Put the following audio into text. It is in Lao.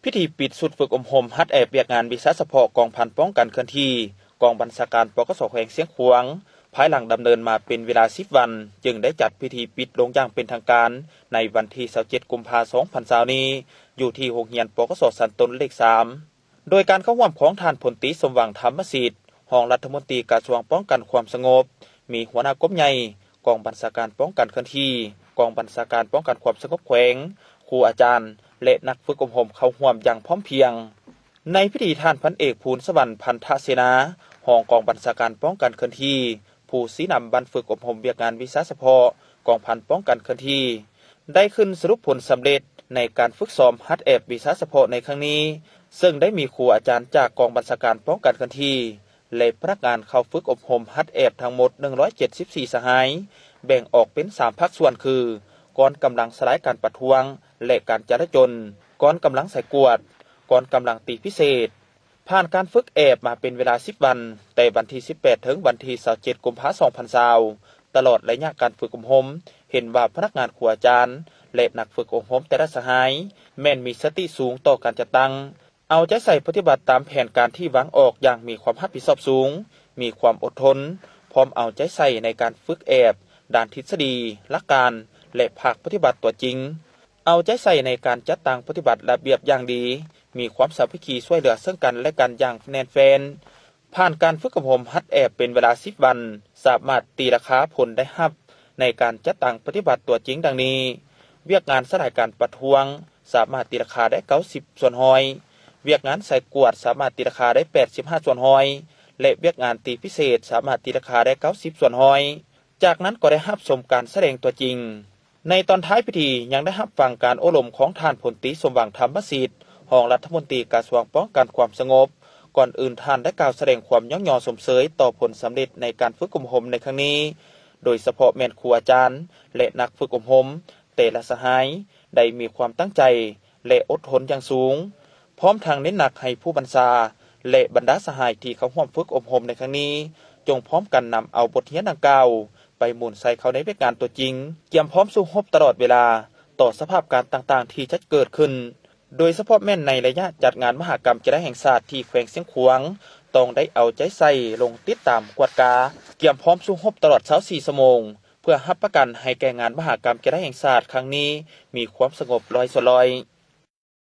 ພິທີປິດຊຸດຝຶກອົບຮົມຫັດແອບວຽກງານວິຊາສະເພາະກອງພັນປ້ອງກັນເຄື່ອນທີ່ ກອງບັນຊາການ ປກສ ແຂວງຊຽງຂວາງ ພາຍຫຼັງດຳເນີນມາເປັນເວລາສິບວັນ ຈຶ່ງໄດ້ຈັດພິທີປິດລົງຢ່າງເປັນທາງການ ໃນວັນທີຊາວເຈັດ ກຸມພາ ສອງພັນຊາວນີ້ ຢູ່ທີ່ໂຮງຮຽນ ປກສ ຊັ້ນຕົ້ນເລກສາມ ໂດຍການເຂົ້າຮ່ວມຂອງທ່ານ ພົນຕີ ສົມຫວັງ ທຳມະສິດ ຮອງລັດຖະມົນຕີກະຊວງປ້ອງກັນຄວາມສະຫງົບ, ມີຫົວໜ້າກົມໃຫຍ່ ກອງບັນຊາການປ້ອງກັນເຄື່ອນທີ່, ກອງບັນຊາການປ້ອງກັນຄວາມສະຫງົບແຂວງ, ຄູອາຈານ ແລະ ນັກຝຶກອົບຮົມເຂົ້າຮ່ວມຢ່າງພ້ອມພຽງ. ໃນພິທີ ທ່ານ ພັນເອກ ພູນສະຫວັນ ພັນທະເສນາ ຮອງກອງບັນຊາການປ້ອງກັນເຄື່ອນທີ່, ຜູ້ຊີ້ນຳບັນຝຶກອົບຮົມວຽກງານວິຊາສະເພາະກອງພັນປ້ອງກັນເຄື່ອນທີ່ ໄດ້ຂຶ້ນສະຫຼຸບຜົນສຳເລັດໃນການຝຶກຊ້ອມຫັດແອບວິຊາສະເພາະໃນຄັ້ງນີ້, ເຊິ່ງໄດ້ມີຄູອາຈານຈາກກອງບັນຊາການປ້ອງກັນເຄື່ອນທີ່ ແລະ ພະນັກງານເຂົ້າຝຶກອົບຮົມຫັດແອບທັງໝົດ ໜຶ່ງຮ້ອຍເຈັດສິບສີ່ ສະຫາຍ, ແບ່ງອອກເປັນສາມພາກສ່ວນຄື ກອງກຳລັງສະລາຍການປະທ້ວງ ແລະ ການຈະລາຈົນ, ກອງກຳລັງສາຍກວດ, ກອງກຳລັງຕີພິເສດ. ຜ່ານການຝຶກແອບມາເປັນເວລາສິບວັນ, ແຕ່ວັນທີສິບແປດ ເຖິງວັນທີຊາວເຈັດ ກຸມພາ ສອງພັນຊາວ, ຕະຫຼອດໄລຍະການຝຶກອົບຮົມ, ເຫັນວ່າພະນັກງານ, ຄູອາຈານ ແລະ ນັກຝຶກອົບຮົມແຕ່ລະສະຫາຍ ແມ່ນມີສະຕິສູງຕໍ່ການຈັດຕັ້ງ, ເອົາໃຈໃສ່ປະຕິບັດຕາມແຜນການທີ່ວາງອອກຢ່າງມີຄວາມຮັບຜິດຊອບສູງ, ມີຄວາມອົດທົນ, ພ້ອມເອົາໃຈໃສ່ໃນການຝຶກແອບດ້ານທິດສະດີ, ຫຼັກການ ແລະ ພາກປະຕິບັດຕົວຈິງ. ເອົາໃຈໃສ່ໃນການຈັດຕັ້ງປະຕິບັດລະບຽບຢ່າງດີ, ມີຄວາມສາມັກຄີຊ່ວຍເຫຼືອເຊິ່ງກັນ ແລະ ກັນຢ່າງແໜ້ນແຟ້ນ. ຜ່ານການຝຶກອົບຮົມຫັດແອບເປັນເວລາສິບວັນ, ສາມາດຕີລາຄາຜົນໄດ້ຮັບໃນການຈັດຕັ້ງປະຕິບັດຕົວຈິງດັ່ງນີ້: ວຽກງານສະລາຍການປະທ້ວງ ສາມາດຕີລາຄາໄດ້ເກົ້າສິບສ່ວນຮ້ອຍ, ວຽກງານສາຍກວດ ສາມາດຕີລາຄາໄດ້ແປດສິບຫ້າສ່ວນຮ້ອຍ ແລະ ວຽກງານຕີພິເສດ ສາມາດຕີລາຄາໄດ້ເກົ້າສິບສ່ວນຮ້ອຍ. ຈາກນັ້ນກໍໄດ້ຮັບຊົມການສະແດງຕົວຈິງ. ໃນຕອນທ້າຍພິທີ ຍັງໄດ້ຮັບຟັງການໂອ້ລົມຂອງທ່ານ ພົນຕີ ສົມຫວັງ ທຳມະສິດ ຮອງລັດຖະມົນຕີກະຊວງປ້ອງກັນຄວາມສະຫງົບ. ກ່ອນອື່ນທ່ານໄດ້ກ່າວສະແດງຄວາມຍ້ອງຍໍຊົມເຊີຍຕໍ່ຜົນສຳເລັດໃນການຝຶກອົບຮົມໃນຄັ້ງນີ້, ໂດຍສະເພາະແມ່ນຄູອາຈານ ແລະ ນັກຝຶກອົບຮົມແຕ່ລະສະຫາຍ ໄດ້ມີຄວາມຕັ້ງໃຈ ແລະ ອົດທົນຢ່າງສູງ, ພ້ອມທັງເນັ້ນໜັກໃຫ້ຜູ້ບັນຊາ ແລະ ບັນດາສະຫາຍທີ່ເຂົ້າຮ່ວມຝຶກອົບຮົມໃນຄັ້ງນີ້ ຈົ່ງພ້ອມກັນນຳເອົາບົດຮຽນດັ່ງກ່າວໄປໝູນໃສ່ເຂົ້າໃນວຽກງານຕົວຈິງ, ກຽມພ້ອມສູ້ຮົບຕະຫຼອດເວລາຕໍ່ສະພາບການຕ່າງໆທີ່ຈະເກີດຂຶ້ນ, ໂດຍສະເພາະແມ່ນໃນໄລຍະຈັດງານມະຫະກຳກິລາແຫ່ງຊາດທີ່ແຂວງຊຽງຂວາງ ຕ້ອງໄດ້ເອົາໃຈໃສ່ລົງຕິດຕາມກວດກາ, ກຽມພ້ອມສູ້ຮົບຕະຫຼອດຊາວສີ່ຊົ່ວໂມງ ເພື່ອຮັບປະກັນໃຫ້ແກ່ງານມະຫະກຳກິລາແຫ່ງຊາດຄັ້ງນີ້ມີຄວາມສະຫງົບຮ້ອຍສ່ວນຮ້ອຍ.